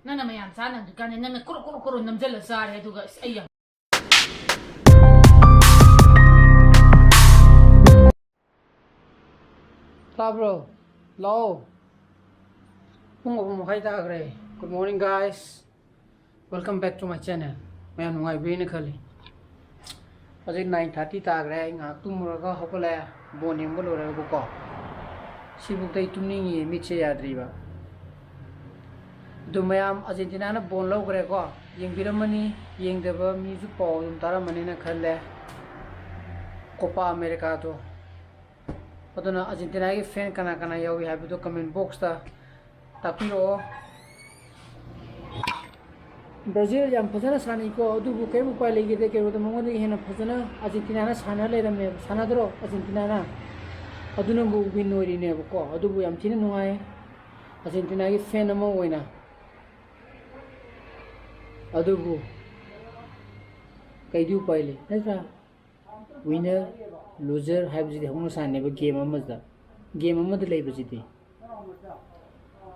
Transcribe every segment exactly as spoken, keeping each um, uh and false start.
ꯅꯪꯅ ꯃꯌꯥꯝ ꯆꯥ ꯅꯪꯗ꯭ꯔꯤꯀꯥꯟꯗ ꯅꯪꯅ ꯀꯣꯔꯣ ꯀꯣꯔꯣ ꯀꯣꯔꯣ ꯅꯝꯖꯜꯂ ꯆꯥꯔꯦ, ꯑꯗꯨꯒ ꯑꯁ ꯑꯩ ꯌꯥꯝ ꯇꯥꯕ꯭ꯔꯣ? ꯂꯥꯛꯑꯣ꯫ ꯄꯨꯡ ꯑꯍꯨꯝ ꯃꯈꯥꯏ ꯇꯥꯈ꯭ꯔꯦ꯫ Good morning, guys. Welcome back to my channel. ꯃꯌꯥꯝ ꯅꯨꯡꯉꯥꯏꯕꯤꯔꯤꯅ ꯈꯜꯂꯤ꯫ ꯍꯧꯖꯤꯛ nine thirty ꯇꯥꯈ꯭ꯔꯦ꯫ ꯑꯩ ꯉꯥꯏꯍꯥꯛ ꯇꯨꯝꯃꯨꯔꯒ ꯍꯧꯒꯠꯂꯛꯑꯦ꯫ ꯕꯣꯟ ꯌꯦꯡꯕ ꯂꯣꯏꯔꯒꯀꯣ꯫ ꯁꯤꯐꯥꯎꯗ ꯑꯩ ꯇꯨꯝꯅꯤꯡꯉꯤꯌꯦ, ꯃꯤꯠꯁꯦ ꯌꯥꯗ꯭ꯔꯤꯕ꯫ ꯑꯗꯨ ꯃꯌꯥꯝ, ꯑꯥꯔꯖꯦꯟꯇꯤꯅꯥꯅ ꯕꯣꯟ ꯂꯧꯈ꯭ꯔꯦꯀꯣ꯫ ꯌꯦꯡꯕꯤꯔꯝꯃꯅꯤ, ꯌꯦꯡꯗꯕ ꯃꯤꯁꯨ ꯄꯥꯎ ꯑꯗꯨꯝ ꯇꯥꯔꯝꯃꯅꯤꯅ ꯈꯜꯂꯦ꯫ ꯀꯣꯄꯥ ꯑꯃꯦꯔꯤꯀꯥꯗꯣ꯫ ꯑꯗꯨꯅ ꯑꯥꯔꯖꯦꯟꯇꯤꯅꯥꯒꯤ ꯐꯦꯟ ꯀꯅꯥ ꯀꯅꯥ ꯌꯥꯎꯏ ꯍꯥꯏꯕꯗꯣ ꯀꯃꯦꯟ ꯕꯣꯛꯁꯇ ꯇꯥꯛꯄꯤꯔꯛꯑꯣ꯫ ꯕ꯭ꯔꯥꯖꯤꯜ ꯌꯥꯝ ꯐꯖꯅ ꯁꯥꯟꯅꯩꯀꯣ, ꯑꯗꯨꯕꯨ ꯀꯔꯤꯝ ꯎꯄꯥꯏ ꯂꯩꯈꯤꯗꯦ꯫ ꯀꯩꯅꯣꯗ ꯃꯉꯣꯟꯗꯒꯤ ꯍꯦꯟꯅ ꯐꯖꯅ ꯑꯥꯔꯖꯦꯟꯇꯤꯅꯥꯅ ꯁꯥꯟꯅ ꯂꯩꯔꯝꯃꯦꯕ, ꯁꯥꯟꯅꯗ꯭ꯔꯣ ꯑꯥꯔꯖꯦꯟꯇꯤꯅꯥꯅ? ꯑꯗꯨꯅꯕꯨ ꯋꯤꯟ ꯑꯣꯏꯔꯤꯅꯦꯕꯀꯣ꯫ ꯑꯗꯨꯕꯨ ꯌꯥꯝ ꯊꯤꯅ ꯅꯨꯡꯉꯥꯏ ꯑꯥꯔꯖꯦꯟꯇꯤꯅꯥꯒꯤ ꯐꯦꯟ ꯑꯃ ꯑꯣꯏꯅ꯫ ꯑꯗꯨꯕꯨ ꯀꯩꯗꯤ ꯎꯄꯥꯏ ꯂꯩ, ꯅꯠꯇ꯭ꯔꯥ? ꯋꯤꯟꯅꯔ, ꯂꯨꯖꯔ ꯍꯥꯏꯕꯁꯤꯗꯤ ꯍꯧꯅ ꯁꯥꯟꯅꯩꯕ ꯒꯦꯝ ꯑꯃꯗ꯫ ꯒꯦꯝ ꯑꯃꯗ ꯂꯩꯕꯁꯤꯗꯤ꯫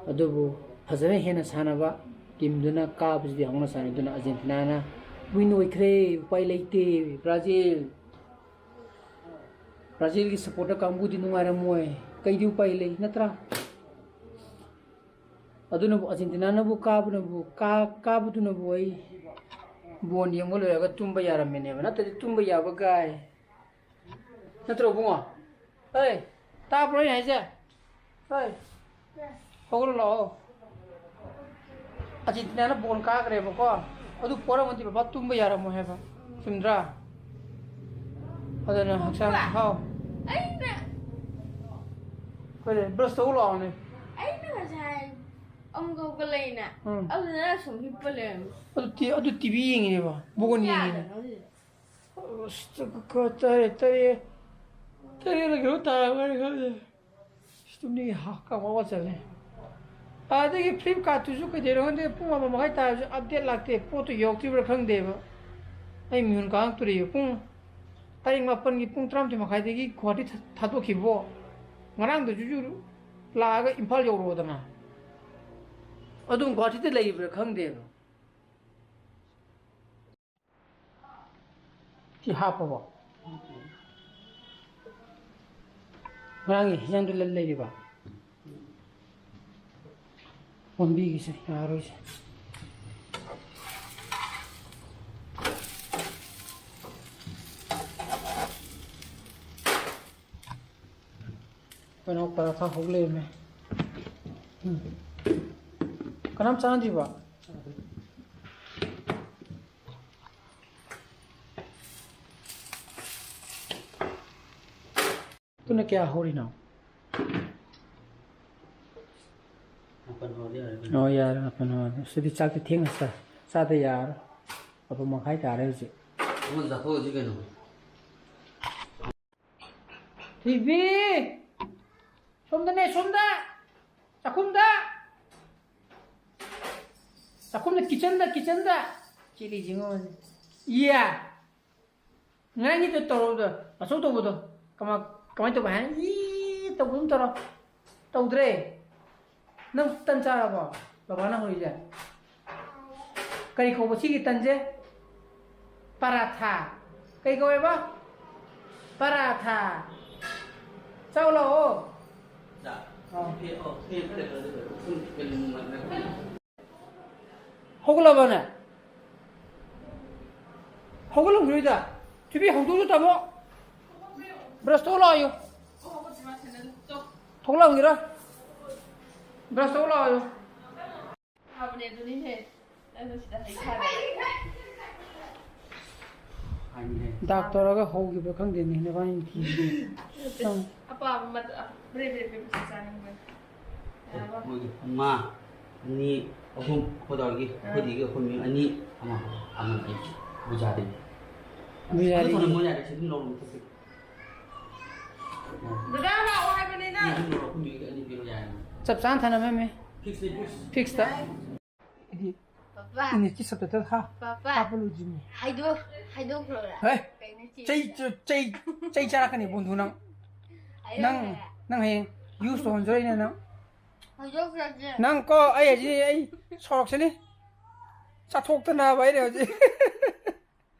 ꯑꯗꯨꯕꯨ ꯐꯖꯅ ꯍꯦꯟꯅ ꯁꯥꯟꯅꯕ ꯇꯤꯝꯗꯨꯅ ꯀꯥꯕꯁꯤꯗꯤ ꯍꯧꯅ ꯁꯥꯟꯅꯩ꯫ ꯑꯗꯨꯅ ꯑꯥꯔꯖꯦꯟꯇꯤꯅꯥꯅ ꯋꯤꯟ ꯑꯣꯏꯈ꯭ꯔꯦ, ꯎꯄꯥꯏ ꯂꯩꯇꯦ꯫ ꯕ꯭ꯔꯥꯖꯤꯜ, ꯕ꯭ꯔꯥꯖꯤꯜꯒꯤ ꯁꯞꯄꯣꯔꯇꯔ ꯀꯥꯡꯕꯨꯗꯤ ꯅꯨꯡꯉꯥꯏꯔꯝꯃꯣꯏ, ꯀꯩꯗꯤ ꯎꯄꯥꯏ ꯂꯩ, ꯅꯠꯇ꯭ꯔꯥ? ꯑꯗꯨꯅꯕꯨ ꯑꯥꯔꯖꯦꯟꯇꯤꯅꯥꯅꯕꯨ ꯀꯥꯕꯅꯕꯨ, ꯀꯥ-, ꯀꯥꯕꯗꯨꯅꯕꯨ ꯑꯩ ꯕꯣꯟ ꯌꯦꯡꯕ ꯂꯣꯏꯔꯒ ꯇꯨꯝꯕ ꯌꯥꯔꯝꯃꯤꯅꯦꯕ, ꯅꯠꯇ꯭ꯔꯗꯤ ꯇꯨꯝꯕ ꯌꯥꯕ ꯒꯥꯏ꯫ ꯅꯠꯇ꯭ꯔꯣ ꯏꯕꯨꯡꯉꯣ? ꯍꯩ, ꯇꯥꯕ꯭ꯔꯣ ꯑꯩꯅ ꯍꯥꯏꯁꯦ? ꯍꯩ, ꯍꯧꯒꯠꯂꯣ ꯂꯥꯛꯑꯣ꯫ ꯑꯥꯔꯖꯦꯟꯇꯤꯅꯥꯅ ꯕꯣꯜ ꯀꯥꯈ꯭ꯔꯦꯕꯀꯣ, ꯑꯗꯨ ꯄꯣꯔꯝꯃꯗꯤ ꯕꯕꯥ ꯇꯨꯝꯕ ꯌꯥꯔꯝꯃꯣꯏ ꯍꯥꯏꯕ, ꯆꯨꯝꯗ꯭ꯔꯥ? ꯑꯗꯨꯅ ꯍꯛꯆꯥꯡ, ꯄꯄꯥ, ꯍꯥꯎ꯫ ꯑꯩꯅ ꯀꯔꯤ? ꯕ꯭ꯔꯁ ꯇꯧ ꯂꯥꯛꯑꯣꯅꯦ꯫ ꯑꯩꯅ ꯉꯁꯥꯏ ꯑꯃꯨꯛ ꯍꯧꯒꯠꯂꯛꯏꯅ꯫ ꯎꯝ꯫ ꯑꯗꯨꯗ ꯁꯨꯝ ꯍꯤꯞꯄ ꯂꯩꯔꯝꯃꯤ꯫ ꯑꯗꯨ ꯇꯤ-, ꯑꯗꯨ ꯇꯤꯚꯤ ꯌꯦꯡꯉꯤꯅꯦꯕ, ꯕꯣꯜ ꯌꯦꯡꯉꯤꯅꯦ꯫ ꯌꯥꯗꯕ ꯍꯧꯖꯤꯛ꯫ ꯑꯁ, ꯇ-, ꯀ-, ꯀ-, ꯇꯔꯦꯠ, ꯇꯔꯦꯠ, ꯇꯔꯦꯠꯂ ꯀꯩꯅꯣ ꯇꯥꯔꯝꯒꯅꯤ ꯈꯪꯗꯦ꯫ ꯑꯁ, ꯇꯨꯝꯅꯤꯡꯉꯦ, ꯍꯥ, ꯀꯥꯡ ꯋꯥ ꯋꯥ ꯆꯜꯂꯦ꯫ ꯑꯗꯒꯤ ꯐ꯭ꯂꯤꯞꯀꯥꯔꯠꯇꯨꯁꯨ ꯀꯩꯗꯧꯔꯣ ꯈꯪꯗꯦ, ꯄꯨꯡ ꯑꯃ ꯃꯈꯥꯏ ꯇꯥꯔꯁꯨ ꯑꯞꯗꯦꯠ ꯂꯥꯛꯇꯦ, ꯄꯣꯠꯇꯨ ꯌꯧꯔꯛꯇ꯭ꯔꯤꯕ꯭ꯔꯥ ꯈꯪꯗꯦꯕ꯫ ꯑꯩ ꯃꯤꯍꯨꯟ ꯀꯥꯡꯉꯛꯇꯣꯔꯤꯕ꯫ ꯄꯨꯡ ꯇꯥꯔꯤꯛ ꯃꯥꯄꯟꯒꯤ ꯄꯨꯡ ꯇꯔꯥꯃꯥꯊꯣꯏ ꯃꯈꯥꯏꯗꯒꯤ ꯒꯨꯍꯥꯇꯤ ꯊꯥ-, ꯊꯥꯗꯣꯛꯈꯤꯕꯣ꯫ ꯉꯔꯥꯡꯗꯁꯨ ꯂꯥꯛꯑꯒ ꯏꯝꯐꯥꯜ ꯌꯧꯔꯛꯑꯣꯗꯅ꯫ ꯑꯗꯨꯝ ꯒꯨꯍꯥꯇꯤꯗ ꯂꯩꯕ꯭ꯔꯥ ꯈꯪꯗꯦꯕ꯫ ꯁꯤ ꯍꯥꯞꯄꯕꯣ? ꯉꯔꯥꯡꯒꯤ ꯍꯤꯟꯖꯥꯡꯗꯨ ꯂꯩ-, ꯂꯩꯔꯤꯕ? ꯑꯣꯟꯕꯤꯒꯤꯁꯦ, ꯌꯥꯔꯣꯏꯁꯦ꯫ ꯑꯩꯈꯣꯏꯅ ꯄꯔꯥꯊꯥ ꯍꯧ ꯂꯩꯔꯝꯃꯦ꯫ ꯎꯝ꯫ ꯀꯅꯥꯝ ꯆꯥꯟꯅꯗ꯭ꯔꯤꯕꯣ? ꯑꯗꯨꯅ ꯀꯌꯥ ꯍꯧꯔꯤꯅꯣ? ꯃꯥꯄꯟ ꯍꯧꯔꯗꯤ ꯌꯥꯔꯦ ꯀꯩꯅꯣ꯫ ꯑꯣ, ꯌꯥꯔꯦ, ꯃꯥꯄꯟ ꯍꯧꯔꯗꯤ꯫ ꯁꯤꯗꯤ ꯆꯥꯛꯇꯤ ꯊꯦꯡꯅ ꯆꯥ-, ꯆꯥꯗ ꯌꯥꯔꯣꯏ꯫ ꯃꯥꯄꯟ ꯃꯈꯥꯏ ꯇꯥꯔꯦ ꯍꯧꯖꯤꯛ꯫ ꯑꯃ ꯆꯥꯊꯣꯛꯑꯁꯤ ꯀꯩꯅꯣ꯫ ꯊꯣꯏꯕꯤ! ꯁꯣꯝꯗꯅꯦ, ꯁꯣꯝꯗ! ꯆꯥꯛꯈꯨꯝꯗ! ꯆꯥꯛꯈꯨꯝꯗ, kitchenꯗ, kitchenꯗ! ꯆꯦꯜꯂꯤꯁꯤ ꯌꯦꯡꯉꯣ꯫ ꯏꯌꯥ! ꯉꯔꯥꯡꯒꯤꯗꯣ ꯇꯧꯔꯣꯗꯣ, ꯑꯆꯧ ꯇꯧꯕꯗꯣ꯫ ꯀꯃꯥ-, ꯀꯃꯥꯏꯅ ꯇꯧꯕ ꯍꯥꯏ? ꯏ ꯇꯧꯕ ꯑꯗꯨꯝ ꯇꯧꯔꯣ꯫ ꯇꯧꯗ꯭ꯔꯦ꯫ ꯅꯪ ꯇꯟ ꯆꯥꯔꯕꯣ? ꯕꯕꯥꯅ ꯍꯧꯔꯤꯁꯦ꯫ ꯀꯔꯤ ꯀꯧꯕ ꯁꯤꯒꯤ ꯇꯟꯁꯦ? ꯄꯔꯥꯊꯥ꯫ ꯀꯩ ꯀꯧꯋꯦꯕ? ꯄꯔꯥꯊꯥ꯫ ꯆꯥꯎ ꯂꯥꯛꯑꯣ꯫ ꯆꯥ꯫ ꯑꯥ꯫ ꯐꯦ-, ꯑꯣ, ꯐꯦ-, ꯐꯦ-, ꯐꯦ-, ꯐꯦ-, ꯐꯦ-, ꯍꯧꯒꯠꯂꯕꯅꯦ? ꯍꯧꯒꯠꯂꯝꯈꯤꯔꯣꯏꯗ꯫ ꯊꯣꯏꯕꯤ, ꯍꯧꯗꯣꯛꯑꯣ ꯇꯥꯃꯣ꯫ Brush ꯇꯧ ꯂꯥꯛꯑꯣ꯫ ꯊꯣꯛꯂꯛꯑꯝꯈꯤꯔꯣꯏ꯫ Brush ꯇꯧ ꯂꯥꯛꯑꯣ꯫ ꯐꯕꯅꯦ ꯑꯗꯨꯅꯤꯅꯦ꯫ ꯅꯪꯅ ꯁꯤꯗ ꯍꯩ ꯈꯥꯏꯕ꯫ ꯍꯥꯏꯅꯦ꯫ ꯗꯥꯛ ꯇꯧꯔꯒ ꯍꯧꯈꯤꯕ꯭ꯔꯥ ꯈꯪꯗꯦꯅꯦ, ꯅꯕꯥꯅꯤ ꯊꯤꯕꯗꯤ꯫ ꯅꯠꯇꯦ꯫ ꯑꯪ꯫ ꯑꯄꯥꯕ ꯃꯠ-, ꯑ, ꯕ꯭ꯔꯦ ꯕ꯭ꯔꯦ ꯕ꯭ꯔꯦ ꯕ꯭ꯔꯦ ꯆꯥꯅꯤꯡꯕꯅꯦ꯫ ꯌꯥꯔꯕ? ꯃꯣꯏꯒꯤ ꯑꯃ, ꯑꯅꯤ, ꯑꯍꯨꯝ, ꯑꯩꯈꯣꯏ ꯗꯥꯒꯤ, ꯑꯥ꯫ ꯑꯩꯈꯣꯏ ꯗꯤꯒꯤ ꯑꯩꯈꯣꯏ ꯃꯤ ꯑꯅꯤ, ꯑꯃ, ꯑꯃ ꯑꯩꯒꯤ꯫ ꯕꯨꯖꯥꯗꯤ꯫ ꯕꯨꯖꯥꯗꯤ꯫ ꯑꯗꯨ ꯊꯝꯃꯣ, ꯌꯥꯔꯦ, ꯁꯤ ꯑꯗꯨꯝ ꯂꯧꯔꯣ, ꯃꯊꯛꯇ꯫ ꯗꯗꯥ ꯂꯥꯛꯑꯣ ꯍꯥꯏꯕꯅꯤꯗ꯫ ꯑꯅꯤ ꯑꯗꯨꯝ ꯂꯧꯔꯣ, ꯑꯩꯈꯣꯏ ꯃꯤ ꯑꯅꯤ ꯄꯤꯔꯣ, ꯌꯥꯔꯦ꯫ ꯆꯞ ꯆꯥꯅ ꯊꯅꯝꯃꯦ꯫ Fix ꯅꯦ, fix꯫ Fix ꯇ꯫ ꯄꯥꯄꯥ꯫ English ꯀꯤ subtitle ꯍꯥ-, ꯄꯥꯄꯥ꯫ ꯍꯥꯞꯄ ꯂꯣꯏꯗ꯭ꯔꯤꯅꯦ꯫ ꯍꯥꯏꯗꯣꯛ-, ꯍꯥꯏꯗꯣꯛꯈ꯭ꯔꯣꯔꯥ? ꯍꯦ! ꯀꯩꯅꯣ ꯆꯦ? ꯆꯩ, ꯆꯩ, ꯆꯩ ꯆꯥꯔꯛꯀꯅꯤ ꯕꯨꯟꯗꯨ ꯅꯪ꯫ ꯍꯥꯏꯗꯣꯛꯈ꯭ꯔꯦ꯫ ꯅꯪ, ꯅꯪ ꯍꯌꯦꯡ use ꯇꯧꯍꯟꯖꯔꯣꯏꯅꯦ ꯅꯪ꯫ ꯍꯧꯗꯣꯛꯈ꯭ꯔꯒꯦ꯫ ꯅꯪ ꯀꯣ, ꯑꯩ ꯍꯧꯖꯤꯛ ꯑꯩ ꯁꯥꯎꯔꯛꯁꯤꯅꯤ꯫ ꯆꯥꯊꯣꯛꯇꯅꯕ ꯑꯩꯅ ꯍꯧꯖꯤꯛ꯫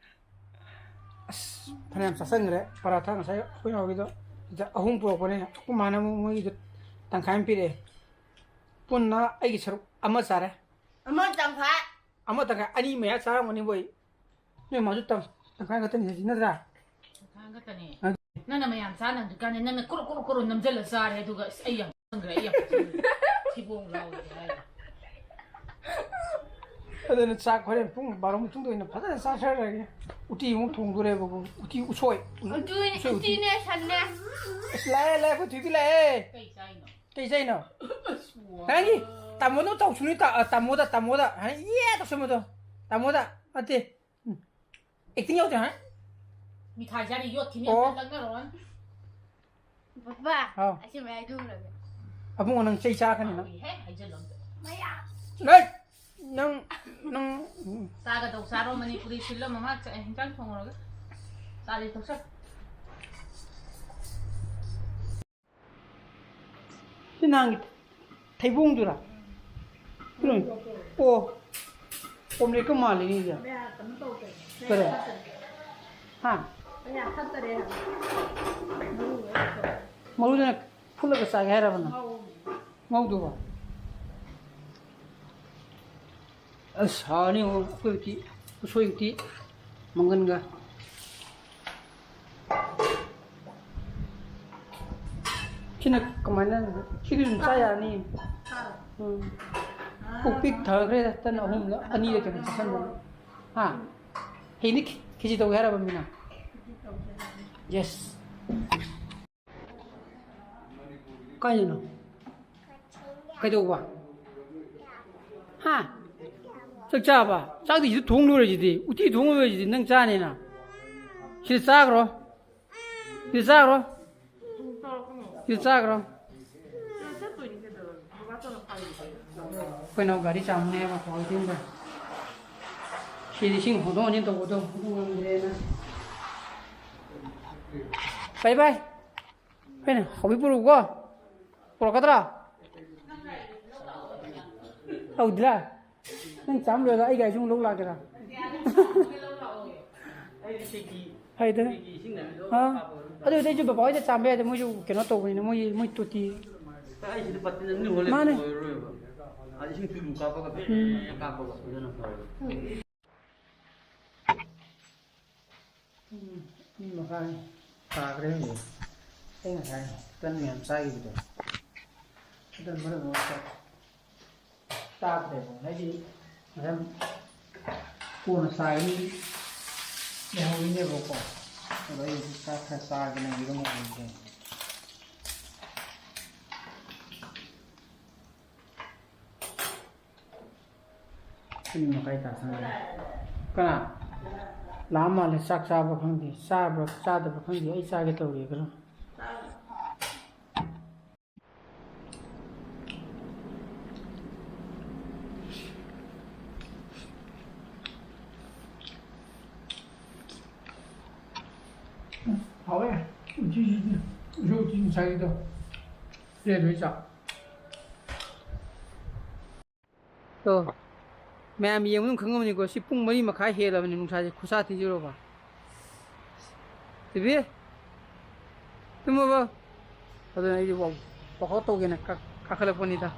ꯑꯁ, ꯐꯅꯌꯥꯝ ꯆꯥꯁꯟꯈ꯭ꯔꯦ꯫ ꯄꯔꯥꯊꯥ ꯉꯁꯥꯏ ꯑꯩꯈꯣꯏ ꯅꯥꯎꯒꯤꯗꯣ ꯁꯤꯗ ꯑꯍꯨꯝ ꯄꯨꯔꯛꯄꯅꯦ꯫ ꯑꯩꯈꯣꯏ ꯃꯥꯅ ꯑꯃꯨꯛ ꯃꯣꯏꯒꯤꯗꯣ ꯇꯪꯈꯥꯏ ꯑꯃ ꯄꯤꯔꯛꯑꯦ꯫ ꯄꯨꯟꯅ ꯑꯩꯒꯤ ꯁꯔꯨꯛ ꯑꯃ ꯆꯥꯔꯦ꯫ ꯑꯃ ꯇꯪꯈꯥꯏ꯫ ꯑꯃ ꯇꯪꯈꯥꯏ, ꯑꯅꯤ ꯃꯌꯥ ꯆꯥꯔꯝꯒꯅꯤꯕꯣ ꯑꯩ꯫ ꯅꯣꯏ ꯃꯥꯁꯨ ꯇꯪ-, ꯇꯪꯈꯥꯏ ꯈꯛꯇꯅꯤ ꯍꯧꯖꯤꯛ, ꯅꯠꯇ꯭ꯔꯥ? ꯇꯪꯈꯥꯏ ꯈꯛꯇꯅꯦ꯫ ꯑ꯫ ꯅꯪꯅ ꯃꯌꯥꯝ ꯆꯥꯅ ꯍꯧꯖꯤꯛꯀꯥꯟꯗꯤ ꯅꯪꯅ ꯀ꯭ꯔꯣ ꯀ꯭ꯔꯣ ꯀ꯭ꯔꯣ ꯅꯝꯖꯜꯂ ꯆꯥꯔꯦ, ꯑꯗꯨꯒ ꯑꯁ, ꯑꯩ ꯌꯥꯝ ꯆꯪꯈ꯭ꯔꯦ, ꯑꯩ ꯌꯥꯝ ꯆꯪꯈ꯭ꯔꯦ꯫ ꯊꯤꯕꯣꯡ ꯂꯥꯎꯔꯦ ꯍꯥꯏꯗꯣ꯫ ꯑꯗꯨꯅ ꯆꯥꯛ ꯍꯣꯔꯦꯟ ꯄꯨꯡ ꯕꯥꯔꯣ ꯃꯇꯨꯡꯗ ꯑꯣꯏꯅ ꯐꯖꯅ ꯆꯥꯊꯔꯒꯦ꯫ ꯎꯇꯤ ꯑꯃꯨꯛ ꯊꯣꯡꯗꯣꯔꯦꯕꯀꯣ꯫ ꯎꯇꯤ ꯎꯁꯣꯏ꯫ ꯎꯇꯤ, ꯎꯁꯣꯏ ꯎꯇꯤ꯫ ꯎꯇꯤꯅꯦ, ꯁꯟꯅꯦ꯫ ꯑꯁ, ꯂꯥꯛꯑꯦ, ꯂꯥꯛꯑꯦ, ꯑꯩꯈꯣꯏ ꯊꯣꯏꯕꯤ ꯂꯥꯛꯑꯦ꯫ ꯀꯩ ꯆꯥꯏꯅꯣ? ꯀꯩ ꯆꯥꯏꯅꯣ? ꯑꯁ, ꯋꯥ꯫ ꯅꯪꯒꯤ ꯇꯥꯃꯣꯗꯣ ꯇꯧꯁꯅꯨ, ꯇꯥ-, ꯑ, ꯇꯥꯃꯣꯗ, ꯇꯥꯃꯣꯗ꯫ ꯍꯥꯏ, ꯏꯌꯦ ꯇꯧꯁꯟꯕꯗꯣ꯫ ꯇꯥꯃꯣꯗ ꯅꯠꯇꯦ꯫ ꯎꯝ꯫ ꯑꯦꯛꯇꯤꯡ ꯌꯥꯎꯗꯦ, ꯍꯥ? ꯃꯤꯊꯥꯏ ꯆꯥꯔꯤ ꯌꯣꯠꯈꯤꯅꯤ, ꯑꯣ꯫ ꯑꯝꯇ ꯂꯪꯅꯔꯣ꯫ ꯄꯄꯥ, ꯍꯥꯎ꯫ ꯑꯁꯤ ꯃꯌꯥꯏ ꯊꯨꯈ꯭ꯔꯒꯦ꯫ ꯑꯕꯨꯡꯉꯣ, ꯅꯪ ꯆꯩ ꯆꯥꯔꯛꯀꯅꯤ, ꯅꯪ꯫ ꯍꯥꯎꯏꯍꯦ, ꯍꯥꯏꯖꯜꯂꯣ ꯑꯝꯇ꯫ ꯃꯌꯥ꯫ ꯂꯩ! ꯅꯪ, ꯅꯪ, ꯎꯝ꯫ ꯆꯥꯒꯗꯧ ꯆꯥꯔꯣ, ꯃꯅꯤꯄꯨꯔꯤ ꯐꯤꯂꯝ ꯑꯃ ꯆ-, ꯍꯤꯟꯖꯥꯡ ꯊꯣꯡꯉꯨꯔꯒ꯫ ꯆꯥꯁꯤ ꯊꯣꯛꯆ꯫ ꯁꯤ ꯅꯍꯥꯟꯒꯤ ꯊꯩꯕꯣꯡꯗꯨꯔꯥ? ꯀꯩꯅꯣ? ꯑꯣ, ꯑꯣꯝꯂꯦꯠꯀ ꯃꯥꯜꯂꯤꯅꯦ ꯁꯤꯗꯤ꯫ ꯀꯔꯤ? ꯍꯥ? ꯃꯔꯨꯗꯨꯅ ꯐꯨꯠꯂꯒ ꯆꯥꯒꯦ ꯍꯥꯏꯔꯕ ꯅꯪ? ꯉꯧꯗꯨꯕ? ꯑꯁ, ꯍꯥꯎꯔꯅꯤ ꯑꯃꯨꯛ ꯑꯩꯈꯣꯏ ꯎꯇꯤ, ꯎꯁꯣꯏ ꯎꯇꯤ ꯃꯪꯒꯟꯒ꯫ ꯁꯤꯅ ꯀꯃꯥꯏꯅ? ꯁꯤꯗꯤ ꯑꯗꯨꯝ ꯆꯥ ꯌꯥꯔꯅꯤ꯫ ꯎꯝ꯫ ꯄꯨꯛ ꯄꯤꯛ ꯊꯟꯈ꯭ꯔꯦꯗ, ꯇꯟ ꯑꯍꯨꯝꯂ ꯑꯅꯤꯔ ꯀꯩꯅꯣ ꯆꯥꯁꯟꯕꯅꯤ꯫ ꯍꯥ? ꯍꯌꯦꯡꯗꯤ ꯈꯦ-, ꯈꯦꯆꯤ ꯇꯧꯒꯦ ꯍꯥꯏꯔꯕ ꯃꯤꯅ? Yes꯫ ꯀꯥꯏꯗꯅꯣ? ꯀꯩꯗꯧꯕ? ꯍꯥ? ꯆꯥꯛ ꯆꯥꯕ? ꯆꯥꯛꯇꯤ ꯁꯤꯗ ꯊꯣꯡ ꯂꯣꯏꯔꯁꯤꯗꯤ꯫ ꯎꯇꯤ ꯊꯣꯡ ꯂꯣꯏꯔꯁꯤꯗꯤ, ꯅꯪ ꯆꯥꯅꯤꯅ꯫ ꯁꯤꯗ ꯆꯥꯈ꯭ꯔꯣ꯫ ꯁꯤꯗ ꯆꯥꯈ꯭ꯔꯣ꯫ ꯁꯤꯗ ꯆꯥꯈ꯭ꯔꯣ꯫ ꯑꯩꯈꯣꯏꯅ ꯒꯥꯔꯤ ꯆꯥꯝꯃꯅꯦꯕ, ꯀ꯭ꯋꯥꯀꯩꯊꯦꯜꯗ꯫ ꯁꯤꯗꯤ ꯏꯁꯤꯡ ꯍꯣꯟꯗꯣꯛ ꯍꯣꯟꯖꯤꯟ ꯇꯧꯕꯗꯣ ꯑꯗꯨ ꯉꯝꯗ꯭ꯔꯦꯅ꯫ ꯕꯥꯏ ꯕꯥꯏ꯫ ꯍꯣꯏꯅꯦ, ꯍꯥꯎꯕꯤ ꯄꯨꯔꯛꯎꯀꯣ꯫ ꯄꯨꯔꯛꯀꯗ꯭ꯔꯥ? ꯇꯧꯗ꯭ꯔꯥ? ꯅꯪ ꯆꯥꯝ ꯂꯣꯏꯔꯒ ꯑꯩ ꯒꯥꯔꯤꯁꯨ ꯑꯃꯨꯛ ꯂꯧ ꯂꯥꯛꯀꯦꯔꯥ? ꯐꯩꯗꯅ? ꯑꯥ? ꯑꯗꯨ ꯑꯣꯏꯔꯗꯤ ꯑꯩꯁꯨ ꯕꯕꯥ ꯍꯣꯏꯗ ꯆꯥꯝꯕ ꯌꯥꯏꯗ, ꯃꯣꯏꯁꯨ ꯀꯩꯅꯣ ꯇꯧꯕꯅꯤꯅ, ꯃꯣꯏ, ꯃꯣꯏ ꯇꯣꯇꯤ꯫ ꯑꯩꯁꯤꯗꯤ ꯕꯥꯇꯤꯟ ꯑꯅꯤ ꯍꯣꯜꯂꯦ, ꯃꯥꯅꯦ꯫ ꯂꯣꯏꯔꯔꯣꯏꯕ꯫ ꯑꯗ ꯏꯁꯤꯡ ꯊꯨꯅ ꯀꯥꯞꯄꯒ ꯎꯝ꯫ ꯀꯥꯞꯄꯒ ꯑꯗꯨꯅ ꯐꯔꯦ꯫ ꯄꯨꯡ ꯑꯅꯤ ꯃꯈꯥꯏ ꯇꯥꯈ꯭ꯔꯦ ꯍꯧꯖꯤꯛ꯫ ꯑꯩ ꯉꯁꯥꯏ ꯇꯟ ꯃꯌꯥꯝ ꯆꯥꯈꯤꯕꯗꯣ, ꯑꯗꯨꯅ ꯃꯔꯝ ꯑꯣꯏꯔꯒ ꯆꯥꯗ꯭ꯔꯦꯕ꯫ ꯍꯥꯏꯗꯤ ꯉꯁꯥꯏ ꯀꯣꯟꯅ ꯆꯥꯒꯅꯤ ꯂꯩꯍꯧꯔꯤꯅꯦꯕꯀꯣ꯫ ꯑꯗꯣ ꯑꯩ ꯍꯧꯖꯤꯛ ꯆꯥꯛ ꯈꯔ ꯆꯥꯒꯦꯅ ꯌꯦꯔꯨꯝ ꯑꯃ ꯍꯧꯔꯦ꯫ ꯄꯨꯡ ꯃꯈꯥꯏ ꯇꯥꯁꯟꯈ꯭ꯔꯦ꯫ ꯀꯅꯥ? ꯂꯥꯛꯑ ꯃꯥꯜꯂꯦ꯫ ꯆꯥꯛ ꯆꯥꯕ ꯈꯪꯗꯦ, ꯆꯥꯕ꯭ꯔꯥ ꯆꯥꯗꯕ꯭ꯔꯥ ꯈꯪꯗꯦ꯫ ꯑꯩ ꯆꯥꯒꯦ ꯇꯧꯔꯤ ꯈꯔ꯫ ꯍꯥꯎꯋꯦ꯫ ꯎꯇꯤꯁꯤꯗꯤ, ꯎꯁꯣꯏ ꯎꯇꯤ ꯉꯁꯥꯏꯒꯤꯗꯣ꯫ ꯄ꯭ꯂꯦꯠ ꯂꯣꯏ ꯆꯥ꯫ ꯇꯣ, ꯃꯌꯥꯝ ꯌꯦꯡꯕ ꯑꯗꯨꯝ ꯈꯪꯉꯝꯃꯅꯤꯀꯣ, ꯁꯤ ꯄꯨꯡ ꯃꯔꯤ ꯃꯈꯥꯏ ꯍꯦꯜꯂꯕꯅꯤ ꯅꯨꯡꯁꯥꯁꯦ ꯈꯨꯠꯁꯥ ꯊꯤꯖꯤꯜꯂꯣꯕ꯫ ꯇꯤꯕꯤ? ꯇꯨꯝꯃꯕꯣ? ꯑꯗꯨꯅ ꯑꯩꯗꯤ ꯋꯥꯛ-, ꯋꯥꯛꯑꯥꯎꯠ ꯇꯧꯒꯦꯅ ꯀꯥ-, ꯀꯥꯈꯠꯂꯛꯄꯅꯤꯗ꯫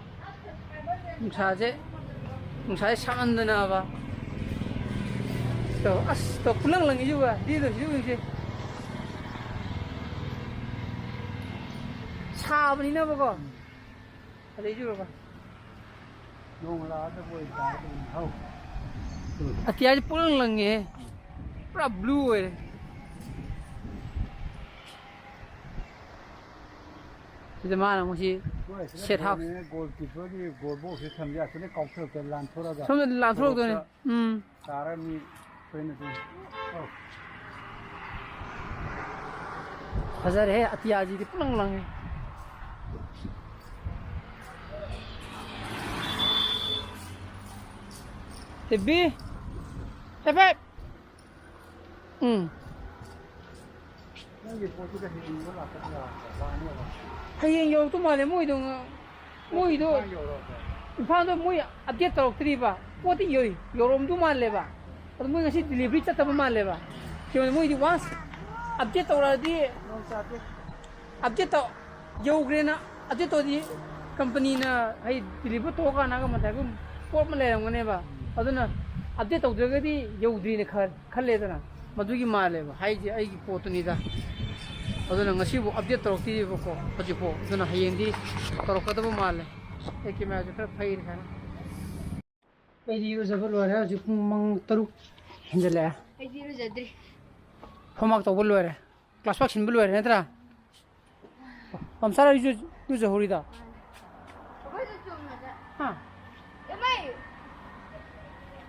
ꯅꯨꯡꯁꯥꯁꯦ, ꯅꯨꯡꯁꯥꯁꯦ ꯁꯥꯃꯟꯗꯅꯕ꯫ ꯇꯣ, ꯑꯁ, ꯇꯣ, ꯄꯨꯂꯪ ꯂꯪꯉꯤꯁꯤꯕꯣ, ꯗꯤꯗꯣ, ꯁꯤ ꯌꯦꯡꯁꯤ꯫ ꯁꯥꯕꯅꯤꯅꯕꯀꯣ꯫ ꯑꯗꯩ ꯌꯦꯡꯉꯨꯔꯕ? ꯅꯣꯡ ꯂꯥꯛꯑꯗꯕꯨ ꯑꯣꯏ ꯇꯥꯔꯗꯤ ꯍꯧ꯫ ꯑꯇꯤꯌꯥꯁꯤ ꯄꯨꯡꯂꯪ ꯂꯪꯉꯦ꯫ ꯄꯨꯔꯥ ꯕ꯭ꯂꯨ ꯑꯣꯏꯔꯦ꯫ ꯁꯤꯗ ꯃꯥꯅ ꯑꯃꯨꯛ ꯁꯤ ꯍꯣꯏ, ꯁꯤꯗ ꯁꯦꯠ ꯍꯥꯎꯁ꯫ ꯒꯣꯜꯅꯦ, ꯒꯣꯜ ꯀꯤꯄꯔꯒꯤ ꯒꯣꯜ ꯕꯣꯛꯁꯁꯦ ꯊꯝꯕ ꯌꯥꯗꯦ, ꯀꯥꯎꯊꯣꯔꯛꯇ ꯂꯥꯟꯊꯣꯔꯛꯑꯒ ꯁꯣꯝꯗ ꯂꯥꯟꯊꯣꯔꯛꯇꯣꯏꯅꯦ꯫ ꯁꯣꯔꯣꯛꯇ ꯎꯝ꯫ ꯇꯥꯔꯅꯤ꯫ ꯑꯩꯈꯣꯏꯅ ꯑꯗꯨꯝ, ꯑꯧ꯫ ꯐꯖꯔꯦꯍꯦ, ꯑꯇꯤꯌꯥꯁꯤꯗꯤ ꯄꯨꯡꯂꯪ ꯂꯪꯉꯦ꯫ ꯇꯦꯕꯤ! ꯇꯦꯕꯦ! ꯎꯝ꯫ ꯅꯪꯒꯤ ꯄꯣꯠꯇꯨꯗ ꯍꯌꯦꯡ ꯌꯣꯟꯕ ꯂꯥꯛꯀꯗ꯭ꯔꯥ? ꯂꯥꯛꯅꯦꯕ꯫ ꯍꯌꯦꯡ ꯌꯧꯔꯛꯇꯧ ꯃꯥꯜꯂꯦ, ꯃꯣꯏꯗꯣ ꯉ-, ꯃꯣꯏꯗꯣ꯫ ꯏꯝꯐꯥꯜ ꯌꯧꯔꯛꯑꯕꯣ? ꯏꯝꯐꯥꯜꯗ ꯃꯣꯏ ꯑꯞꯗꯦꯠ ꯇꯧꯔꯛꯇ꯭ꯔꯤꯕ꯫ ꯄꯣꯠꯇꯤ ꯌꯧ- ꯌꯧꯔꯝꯗꯧ ꯃꯥꯜꯂꯦꯕ꯫ ꯑꯗꯣ ꯃꯣꯏ ꯉꯁꯤ ꯗꯤꯂꯤꯚꯔꯤ ꯆꯠꯇꯕ ꯃꯥꯜꯂꯦꯕ꯫ ꯀꯩꯅꯣ, ꯃꯣꯏꯗꯤ ꯋꯥꯟꯁ ꯑꯞꯗꯦꯠ ꯇꯧꯔꯛꯑꯗꯤ, ꯑꯞꯗꯦꯠ ꯇꯧ ꯌꯧꯈ꯭ꯔꯦꯅ ꯑꯞꯗꯦꯠ ꯇꯧꯔꯗꯤ ꯀꯝꯄꯅꯤꯅ ꯍꯥꯏ ꯗꯤꯂꯤꯚꯔ ꯇꯧꯔꯀꯥꯟꯗꯒ ꯃꯊꯛꯇ ꯄꯣꯠ ꯑꯃ ꯂꯩꯔꯝꯒꯅꯦꯕ꯫ ꯑꯗꯨꯅ ꯑꯞꯗꯦꯠ ꯇꯧꯗ꯭ꯔꯒꯗꯤ ꯌꯧꯗ꯭ꯔꯤꯅ ꯈꯜ- ꯈꯜꯂꯦꯗꯅ꯫ ꯃꯗꯨꯒꯤ ꯃꯥꯜꯂꯦꯕ ꯍꯥꯏꯁꯦ, ꯑꯩꯒꯤ ꯄꯣꯠꯇꯨꯅꯤꯗ꯫ ꯑꯗꯨꯅ ꯉꯁꯤꯕꯨ ꯑꯞꯗꯦꯠ ꯇꯧꯔꯛꯇ꯭ꯔꯤꯕꯀꯣ ꯍꯧꯖꯤꯛꯐꯥꯎ꯫ ꯑꯗꯨꯅ ꯍꯌꯦꯡꯗꯤ ꯇꯧꯔꯛꯀꯗꯕ ꯃꯥꯜꯂꯦ꯫ ꯑꯩ ꯀꯦꯃꯦꯔꯥꯁꯦ ꯈꯔ ꯐꯩꯔꯦ ꯍꯥꯏꯅ꯫ ꯑꯩꯗꯤ ꯏꯔꯨꯖꯕ ꯂꯣꯏꯔꯦ꯫ ꯍꯧꯖꯤꯛ ꯄꯨꯡ ꯃꯉꯥ, ꯇꯔꯨꯛ ꯍꯦꯟꯖꯜꯂꯛꯑꯦ꯫ ꯑꯩꯗꯤ ꯏꯔꯨꯖꯗ꯭ꯔꯤ꯫ ꯍꯣꯝꯋꯥꯛ ꯇꯧꯕ ꯂꯣꯏꯔꯦ꯫ ꯀ꯭ꯂꯥꯁ ꯋꯥꯔꯛ ꯁꯤꯟꯕ ꯂꯣꯏꯔꯦ ꯅꯠꯇ꯭ꯔꯥ? ꯄꯝꯆꯔ ꯑꯩꯁꯨ ꯏꯔꯨꯖꯍꯧꯔꯤꯗ꯫ ꯑꯩꯈꯣꯏꯁꯨ ꯆꯨꯝꯅꯗ꯫ ꯍꯥ? ꯏꯃꯩ!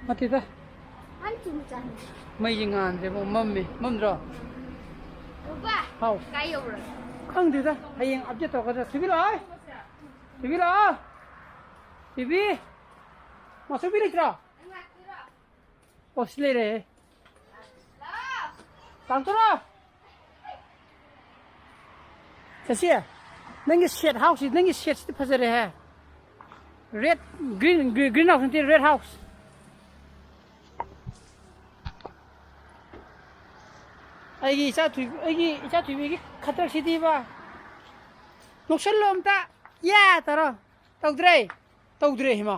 ꯅꯠꯇꯦꯗ꯫ ꯃꯥꯅ ꯆꯨꯝꯅ ꯆꯥꯍꯟꯕ꯫ ꯃꯩꯁꯦ ꯉꯥꯟꯗ꯭ꯔꯦꯕꯣ, ꯃꯝꯃꯦ꯫ ꯃꯝꯗ꯭ꯔꯣ? ꯕꯕꯥ! ꯍꯥꯎ꯫ ꯀꯥꯏ ꯌꯧꯔꯒꯦ? ꯈꯪꯗꯦꯗ꯫ ꯍꯌꯦꯡ ꯑꯞꯗꯦꯠ ꯇꯧꯔꯛꯀꯗ꯭ꯔꯥ? ꯊꯣꯏꯕꯤ ꯂꯥꯛꯑꯣ꯫ ꯊꯣꯏꯕꯤ ꯂꯥꯛꯑꯣ꯫ ꯊꯣꯏꯕꯤ꯫ ꯃꯥꯁꯨꯕꯤ ꯂꯩꯇ꯭ꯔꯣ? ꯅꯪ ꯂꯥꯛꯇꯣꯏꯔꯣ? ꯑꯣ, ꯁꯤ ꯂꯩꯔꯦ꯫ ꯂꯥꯛꯑꯣ꯫ ꯀꯥꯡꯊꯣꯔꯣ! ꯆꯠꯁꯤ, ꯅꯪꯒꯤ ꯁꯦꯠ ꯍꯥꯎꯁꯁꯤ, ꯅꯪꯒꯤ ꯁꯦꯠꯁꯤꯗꯤ ꯐꯖꯔꯦꯍꯦ꯫ ꯔꯦꯠ, ꯒ꯭ꯔꯤꯟ, ꯒ꯭ꯔꯤ-, ꯒ꯭ꯔꯤꯟ ꯍꯥꯎꯁ ꯅꯠꯇꯦ, ꯔꯦꯠ ꯍꯥꯎꯁ꯫ ꯑꯩꯒꯤ ꯏꯆꯥ ꯊꯣꯏ-, ꯑꯩꯒꯤ ꯏꯆꯥ ꯊꯣꯏꯕꯤꯒꯤ ꯈꯗ꯭ꯔꯛꯁꯤꯗꯤꯕ꯫ ꯅꯣꯛꯁꯜꯂꯣ ꯑꯝꯇ꯫ ꯌꯥ ꯇꯧꯔꯣ꯫ ꯇꯧꯗ꯭ꯔꯦ꯫ ꯇꯧꯗ꯭ꯔꯦ, ꯍꯩꯃꯥ꯫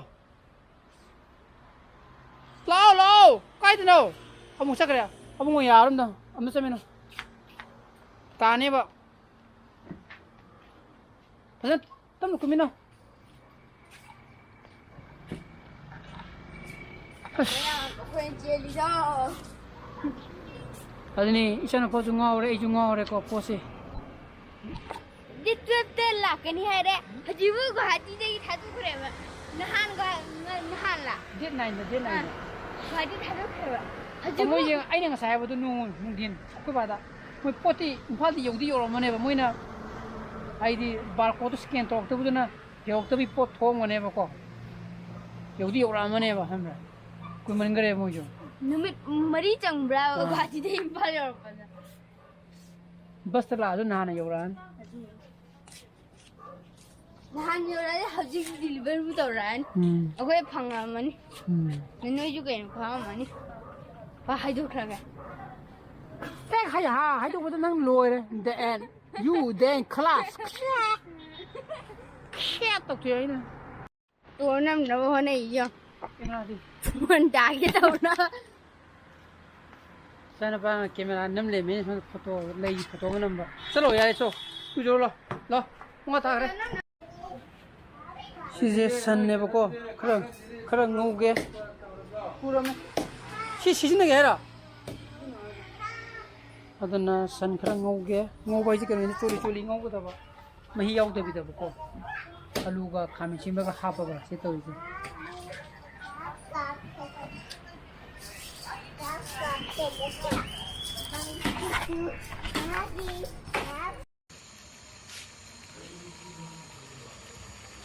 ꯂꯥꯛꯑꯣ, ꯂꯥꯛꯑꯣ꯫ ꯀꯥꯏꯗꯅꯣ? ꯑꯃꯨꯛ ꯆꯠꯈ꯭ꯔꯦ꯫ ꯑꯕꯨꯡꯉꯣ ꯌꯥꯔꯝꯗ꯫ ꯑꯝꯇ ꯆꯠꯃꯤꯟꯅꯧ꯫ ꯇꯥꯅꯦꯕ꯫ ꯐꯖꯅ ꯇꯞꯅ ꯀꯨꯝꯃꯤꯟꯅꯧ꯫ ꯑꯁ꯫ ꯑꯩꯈꯣꯏꯅ ꯆꯦꯜꯂꯤꯗꯣ꯫ ꯑꯗꯨꯅꯤ, ꯏꯆꯥꯅꯨꯄꯥꯁꯨ ꯉꯥꯎꯔꯦ, ꯑꯩꯁꯨ ꯉꯥꯎꯔꯦꯀꯣ, ꯄꯣꯠꯁꯦ꯫ ꯗꯦꯠ ꯇꯨꯌꯦꯜꯞꯇ ꯂꯥꯛꯀꯅꯤ ꯍꯥꯏꯔꯦ꯫ ꯍꯧꯖꯤꯛꯕꯨ ꯒꯨꯋꯥꯍꯥꯇꯤꯗꯒꯤ ꯊꯥꯗꯣꯛꯈ꯭ꯔꯦꯕ꯫ ꯅꯍꯥꯟ ꯒꯨꯋꯥ-, ꯅ-, ꯅꯍꯥꯟꯂ? ꯗꯦꯠ ꯅꯥꯏꯟꯗ, ꯗꯦꯠ ꯑꯥ, ꯅꯥꯏꯟꯗ꯫ ꯒꯨꯋꯥꯍꯥꯇꯤ ꯊꯥꯗꯣꯛꯈ꯭ꯔꯦꯕ꯫ ꯑꯣ, ꯍꯧꯖꯤꯛꯕꯨ ꯃꯣꯏꯁꯦ ꯑꯩꯅ ꯉꯁꯥꯏ ꯍꯥꯏꯕꯗꯣ ꯅꯣꯡ ꯅꯨꯡꯊꯤꯟ ꯑꯩꯈꯣꯏ ꯕꯥꯗ꯫ ꯃꯣꯏ ꯄꯣꯠꯇꯤ ꯏꯝꯐꯥꯜꯗ ꯌꯧꯗꯤ ꯌꯧꯔꯛꯑꯝꯃꯅꯦꯕ꯫ ꯃꯣꯏꯅ ꯍꯥꯏꯗꯤ ꯕꯥꯔꯀꯣꯗꯇꯣ ꯁ꯭ꯀꯦꯟ ꯇꯧꯔꯛꯇꯕꯗꯨꯅ ꯌꯧꯔꯛꯇꯕꯒꯤ ꯄꯣꯠ ꯊꯣꯛꯑꯝꯒꯅꯦꯕꯀꯣ꯫ ꯌꯧꯗꯤ ꯌꯧꯔꯛꯑꯝꯃꯅꯦꯕ, ꯈꯪꯕ꯭ꯔꯥ? ꯀꯨꯏꯃꯟꯈ꯭ꯔꯦ ꯃꯣꯏꯁꯨ꯫ ꯅꯨꯃꯤꯠ ꯃꯔꯤ ꯆꯪꯕ꯭ꯔꯥ ꯑꯥ꯫ ꯒꯨꯋꯥꯍꯥꯇꯤꯗꯒꯤ ꯏꯝꯐꯥꯜ ꯌꯧꯔꯛꯄꯗ? ꯕꯁꯇ ꯂꯥꯛꯑꯁꯨ ꯅꯍꯥꯟꯅ ꯌꯧꯔꯛꯑꯅꯤ꯫ ꯑꯗꯨꯅꯤ꯫ ꯅꯍꯥꯟ ꯌꯧꯔꯛꯑꯗꯤ ꯍꯧꯖꯤꯛ ꯗꯤꯂꯤꯚꯔꯤꯕꯨ ꯇꯧꯔꯛꯑꯅꯤ꯫ ꯎꯝ꯫ ꯑꯩꯈꯣꯏ ꯐꯪꯉꯛꯑꯃꯅꯤ꯫ ꯎꯝ꯫ ꯅꯣꯏꯁꯨ ꯀꯩꯅꯣ ꯐꯪꯉꯝꯃꯅꯤ꯫ ꯍꯣꯏ, ꯍꯥꯏꯗꯣꯛꯈ꯭ꯔꯒꯦ꯫ ꯍꯦꯛ ꯍꯥꯏ-, ꯍꯥ, ꯍꯥꯏꯗꯣꯛꯄꯗ ꯅꯪ ꯂꯣꯏꯔꯦ꯫ The end. You, the end, class. ꯈꯦꯠ ꯇꯧꯊꯣꯛꯑꯦ ꯑꯩꯅ꯫ ꯇꯣꯔ ꯅꯝꯅꯕ ꯍꯣꯠꯅꯩ ꯌꯦꯡꯉꯣ꯫ ꯀꯩꯅꯣꯗꯤ? ꯃꯣꯟ ꯇꯥꯒꯦ ꯇꯧꯅ꯫ ꯏꯆꯥꯅꯨꯄꯥꯅ ꯀꯦꯃꯦꯔꯥ ꯅꯝ ꯂꯩꯔꯝꯃꯦ, ꯁꯣꯝꯗ ꯐꯣꯇꯣ, ꯂꯩꯒꯤ ꯐꯣꯇꯣ ꯑꯃ ꯅꯝꯕ꯫ ꯆꯠꯂꯣ, ꯌꯥꯔꯦ, ꯆꯣ꯫ ꯏꯔꯨꯖꯔꯨ ꯂꯥꯎ꯫ ꯂꯥꯎ꯫ ꯄꯨꯡ ꯑꯥ ꯇꯥꯈ꯭ꯔꯦ꯫ ꯁꯤꯁꯦ ꯁꯟꯅꯦꯕꯀꯣ꯫ ꯈꯔ, ꯈꯔ ꯉꯧꯒꯦ꯫ ꯄꯨꯔꯝꯃꯦ꯫ ꯁꯤ ꯁꯤꯖꯤꯟꯅꯒꯦ ꯍꯥꯏꯔꯣ? ꯑꯗꯨꯅ ꯁꯟ ꯈꯔ ꯉꯧꯒꯦ꯫ ꯉꯧꯕ ꯍꯥꯏꯁꯦ ꯀꯩꯅꯣꯅꯤ, ꯆꯣꯠꯂꯤ ꯆꯣꯠꯂꯤ ꯉꯧꯒꯗꯕ꯫ ꯃꯍꯤ ꯌꯥꯎꯗꯕꯤꯗꯀꯣ꯫ ꯑꯂꯨꯒ ꯈꯥꯃꯦꯟ ꯑꯁꯤꯟꯕꯒ ꯍꯥꯞꯄꯒ ꯁꯤ ꯇꯧꯔꯤꯁꯦ꯫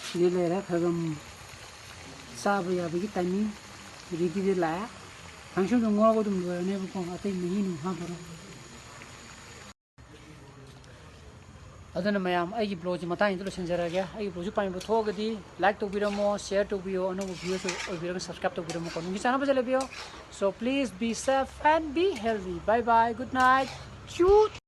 ꯁꯤꯗ ꯂꯩꯔꯦ, ꯈꯔ ꯑꯗꯨꯝ ꯆꯥꯕ ꯌꯥꯕꯒꯤ timing ready ꯗ ꯂꯥꯛꯑꯦ꯫ ꯊꯥꯡꯁꯨꯗꯣ ꯉꯧꯔꯒ ꯑꯗꯨꯝ ꯂꯣꯏꯔꯅꯦꯕꯀꯣ, ꯑꯇꯩ ꯃꯍꯤ ꯅꯨꯡ ꯍꯥꯞꯄꯔꯣꯏ꯫ ꯑꯗꯨꯅ ꯃꯌꯥꯝ, ꯑꯩꯒꯤ vlog ꯁꯤ ꯃꯇꯥꯡꯁꯤꯗ ꯂꯣꯏꯁꯤꯟꯖꯔꯒꯦ꯫ ꯑꯩꯒꯤ vlog ꯁꯤ ꯄꯥꯝꯕꯤꯕ ꯊꯣꯛꯑꯒꯗꯤ like ꯇꯧꯕꯤꯔꯝꯃꯣ, share ꯇꯧꯕꯤꯌꯣ, ꯑꯅꯧꯕ viewers ꯑꯣꯏꯕꯤꯔꯒ subscribe ꯇꯧꯕꯤꯔꯝꯃꯣꯀꯣ꯫ ꯅꯨꯡꯒꯤ ꯆꯥꯅꯕ ꯐꯖꯅ ꯂꯩꯕꯤꯌꯣ꯫ So please be safe and be healthy. Bye bye, good night. Cute.